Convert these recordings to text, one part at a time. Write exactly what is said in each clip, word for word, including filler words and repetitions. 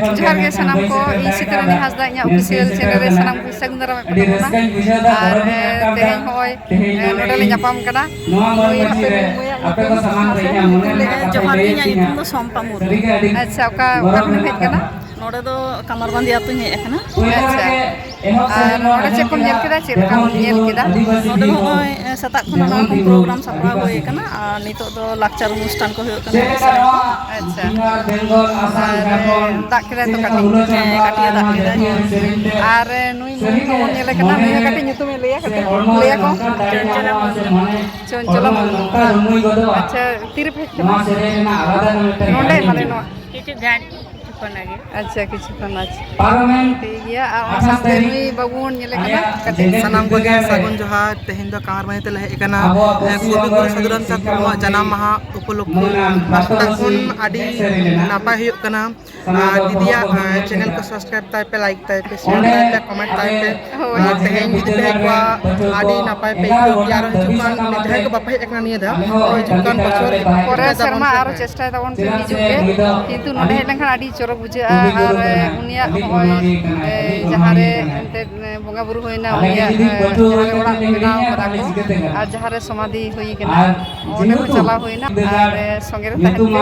ᱡᱚᱦᱟᱨ ᱜᱮ ᱥᱟᱱᱟᱢ ᱠᱚ, ᱤᱧ ᱥᱤᱛᱟᱹᱨᱟᱹᱱᱤ ᱦᱟᱸᱥᱫᱟ, ᱤᱧᱟᱹᱜ official channel ᱨᱮ ᱥᱟᱱᱟᱢ ᱠᱚ ᱥᱟᱹᱜᱩᱱ ᱫᱟᱨᱟᱢ ᱮ ᱯᱮ ᱛᱟᱵᱚᱱᱟ᱾ ᱟᱨ, ᱮ, ᱛᱮᱦᱮᱧ ᱦᱚᱸᱜᱼᱚᱭ, ᱮ, ᱱᱚᱰᱮ ᱞᱮ ᱧᱟᱯᱟᱢ ᱠᱟᱱᱟ᱾ ᱱᱩᱭ ᱦᱟᱯᱮ ᱱᱩᱭ ᱢᱟᱹᱭᱟᱜ ᱧᱩᱛᱩᱢ ᱫᱚ ᱪᱮᱫ? ᱡᱚᱦᱟᱨ ᱜᱮ, ᱤᱧᱟᱹᱜ ᱧᱩᱛᱩᱢ ᱫᱚ ᱥᱚᱢᱯᱟ ᱢᱩᱨᱢᱩ᱾ ᱟᱪᱪᱷᱟ, ᱚᱠᱟ, ᱚᱠᱟ ᱠᱷᱚᱱᱮᱢ ᱦᱮᱡ ᱠᱟᱱᱟ? ᱱᱚᱰᱮ ᱫᱚ ᱠᱟᱢᱟᱨᱵᱟᱸᱫᱤ ᱟᱹᱛᱩᱧ ᱦᱮᱡ ᱟᱠᱟᱱᱟ᱾ ᱟᱪᱪᱷᱟ, ᱟᱨ ᱱᱚᱰᱮ ᱪᱮᱫ ᱠᱚᱢ ᱧᱮᱞ ᱠᱮᱫᱟ? ᱪᱮᱫ ᱞᱮᱠᱟᱢ ᱧᱮᱞ ᱠᱮᱫᱟ? ᱱᱚᱰᱮ ᱦᱚᱸᱜᱼᱚᱭ, ᱮ, ᱥᱮᱛᱟᱜ ᱠᱷᱚᱱ ᱱᱚᱣᱟ ᱠᱚ program ᱥᱟᱯᱲᱟᱣ ᱦᱩᱭ ᱟᱠᱟᱱᱟ ᱟᱨ ᱱᱤᱛᱚᱜ ᱫᱚ ᱞᱟᱠᱪᱟᱨ ᱚᱱᱩᱥᱴᱷᱟᱱ ᱠᱚ ᱦᱩᱭᱩᱜ ᱠᱟᱱᱟ᱾ ᱟᱪᱪᱷᱟ᱾ ᱟᱨ, ᱮ, ᱫᱟᱜ ᱠᱮᱫᱟᱭ ᱛᱚ ᱠᱟᱹᱴᱤᱡ? ᱦᱮᱸ, ᱠᱟᱹᱴᱤᱡ ᱮ ᱫᱟᱜ ᱠᱮᱫᱟᱭ᱾ ᱟᱨ, ᱮ, ᱱᱩᱭ ᱢᱟᱹᱭ ᱠᱚᱵᱚᱱ ᱧᱮᱞᱮ ᱠᱟᱱᱟ, ᱱᱩᱭ ᱦᱚᱸ ᱠᱟᱹᱴᱤᱡ ᱧᱩᱛᱩᱢᱮ ᱞᱟᱹᱭᱟ, ᱠᱟᱹᱴᱤᱡ ᱞᱟᱹᱭᱟ ᱠᱚ᱾ ᱪᱚᱧᱪᱚᱞᱟ ᱢᱩᱨᱢᱩ᱾ ᱪᱚᱧᱪᱚᱞᱟ ᱢᱩᱨᱢᱩ᱾ ᱟᱪᱪᱷᱟ, ᱛᱤᱨᱮᱯᱮ ᱦᱮᱡ ᱠᱟᱱᱟ? ᱱᱚᱰᱮ, ᱢᱟᱱᱮ ᱱᱚᱣᱟ᱾ ᱠᱤᱪᱷᱩ ᱜᱷᱟᱹᱲᱤᱡ, ᱠᱤᱪᱷᱩ ᱠᱷᱚᱱ ᱟᱜᱮ᱾ ᱟᱪᱪᱷᱟ, ᱠᱤᱪᱷᱩ ᱠᱷᱚᱱ, ᱟᱪᱪᱷᱟ᱾ ᱴᱷᱤᱠ ᱜᱮᱭᱟ, ᱟᱨ ᱚᱱᱟ ᱥᱟᱶᱛᱮ ᱱᱩᱭ ᱵᱟᱹᱵᱩ ᱵᱚᱱ ᱧᱮᱞᱮ ᱠᱟᱱᱟ, ᱠᱟᱹᱴᱤᱡ᱾ ᱥᱟᱱᱟᱢ ᱠᱚᱜᱮ ᱥᱟᱹᱜᱩᱱ ᱡᱚᱦᱟᱨ᱾ ᱛᱮᱦᱮᱧ ᱫᱚ ᱠᱟᱢᱟᱨ ᱵᱟᱸᱫᱤ ᱛᱮᱞᱮ ᱦᱮᱡ ᱟᱠᱟᱱᱟ, ᱮ, ᱠᱚᱵᱤ ᱜᱩᱨᱩ ᱥᱟᱹᱫᱷᱩ ᱨᱟᱢᱪᱟᱸᱫᱽ ᱢᱩᱨᱢᱩᱣᱟᱜ ᱡᱟᱱᱟᱢ ᱢᱟᱦᱟ ᱩᱯᱚᱞᱚᱠᱠᱷᱮ᱾ ᱯᱟᱦᱴᱟ ᱠᱷᱚᱱ ᱟᱹᱰᱤ ᱱᱟᱯᱟᱭ ᱦᱩᱭᱩᱜ ᱠᱟᱱᱟ᱾ ᱟᱨ ᱫᱤᱫᱤᱭᱟᱜ, ᱮ, channel ᱠᱚ subscribe ᱛᱟᱭ ᱯᱮ, like ᱛᱟᱭ ᱯᱮ, share ᱛᱟᱭ ᱯᱮ, comment ᱛᱟᱭ ᱯᱮ᱾ ᱦᱳᱭ᱾ ᱟᱨ ᱛᱮᱦᱮᱧ ᱡᱩᱫᱤ ᱯᱮ ᱦᱮᱡ ᱠᱚᱜᱼᱟ, ᱟᱹᱰᱤ ᱱᱟᱯᱟᱭ ᱯᱮ ᱟᱹᱭᱠᱟᱹᱣ ᱠᱮᱭᱟ᱾ ᱟᱨᱚ ᱦᱤᱡᱩᱜ ᱠᱟᱱ, ᱡᱟᱦᱟᱸᱭ ᱠᱚ ᱵᱟᱯᱮ ᱦᱮᱡ ᱟᱠᱟᱱᱟ ᱱᱤᱭᱟᱹ ᱫᱷᱟᱣ, ᱦᱳᱭ᱾ ᱦᱤᱡᱩᱜ ᱠᱟᱱ ᱵᱚᱪᱷᱚᱨ ᱯᱚᱨᱮᱨ ᱥᱮᱨᱢᱟ ᱟᱨᱚ ᱪᱮᱥᱴᱟᱭ ᱛᱟᱵᱚᱱ ᱯᱮ ᱦᱤᱡᱩᱜ ᱜᱮ, ᱠᱤᱱᱛᱩ ᱱᱚᱰᱮ ᱦᱮᱡ ᱞᱮᱱᱠᱷᱟᱱ ᱟᱹᱰᱤ ᱪᱚᱨᱚᱠ ᱵᱩᱡᱷᱟᱹᱜᱼᱟ᱾ ᱟᱨ, ᱮ, ᱩᱱᱤᱭᱟᱜ ᱦᱚᱸᱜᱼᱚᱭ, ᱮ, ᱡᱟᱦᱟᱸ ᱨᱮ ᱮᱱᱛᱮᱫ, ᱮ, ᱵᱚᱸᱜᱟ ᱵᱩᱨᱩ ᱦᱩᱭᱱᱟ, ᱩᱱᱤᱭᱟᱜ, ᱮ, ᱡᱟᱦᱟᱸ ᱨᱮ ᱚᱲᱟᱜ ᱵᱮᱱᱟᱣ ᱠᱟᱫᱟ ᱠᱚ ᱟᱨ ᱡᱟᱦᱟᱸ ᱨᱮ ᱥᱚᱢᱟᱫᱷᱤ ᱦᱩᱭ ᱠᱟᱱᱟ, ᱚᱸᱰᱮ ᱦᱚᱸ ᱪᱟᱞᱟᱣ ᱦᱩᱭᱱᱟ᱾ ᱟᱨ, ᱮ, ᱥᱚᱸᱜᱮ ᱨᱮ ᱛᱟᱦᱮᱱ ᱯᱮ᱾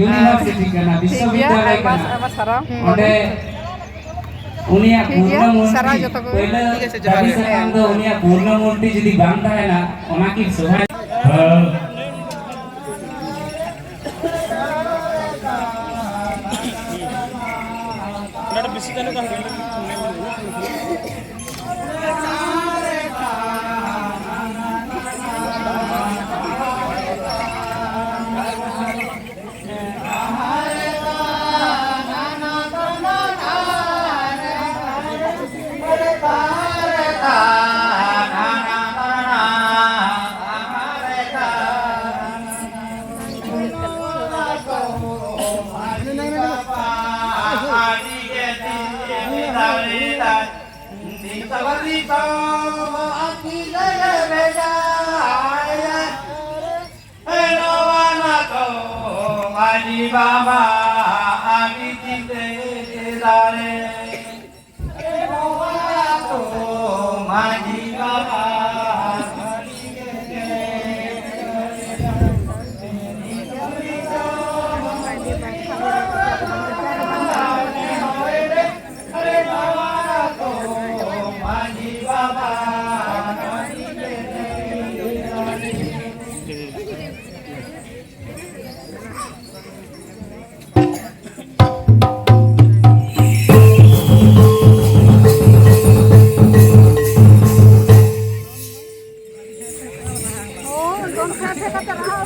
ᱟᱨ, ᱴᱷᱤᱠ ᱜᱮᱭᱟ, ᱟᱭᱢᱟ, ᱟᱭᱢᱟ ᱥᱟᱨᱦᱟᱣ᱾ ᱦᱩᱸ᱾ ᱚᱸᱰᱮ ᱩᱱᱤᱭᱟᱜ ᱴᱷᱤᱠ ᱜᱮᱭᱟ, ᱯᱩᱨᱱᱚ ᱢᱩᱨᱛᱤ ᱥᱟᱨᱦᱟᱣ ᱡᱚᱛᱚ ᱠᱚᱜᱮ᱾ ᱯᱳᱭᱞᱳ ᱴᱷᱤᱠ ᱟᱪᱷᱮ, ᱡᱚᱦᱟᱨ ᱜᱮ᱾ ᱫᱷᱟᱹᱵᱤᱡ ᱥᱟᱠᱟᱢ ᱫᱚ ᱩᱱᱤᱭᱟᱜ ᱯᱩᱨᱱᱚ ᱢᱩᱨᱛᱤ ᱡᱩᱫᱤ ᱵᱟᱝ ᱛᱟᱦᱮᱱᱟ, ᱚᱱᱟ ᱠᱤ ᱥᱚᱵᱷᱟ?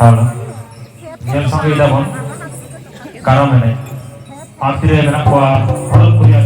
ᱦᱮᱞᱳ, ᱧᱮᱞ ᱥᱟᱸᱜᱮᱭ ᱫᱟᱵᱚᱱ ᱠᱟᱨᱟᱢ ᱮᱱᱮᱡ᱾ ᱟᱨ ᱛᱤᱨᱮ ᱢᱮᱱᱟᱜ ᱠᱚᱣᱟ ᱦᱚᱲᱚᱨ ᱠᱚ ᱨᱮᱭᱟᱜ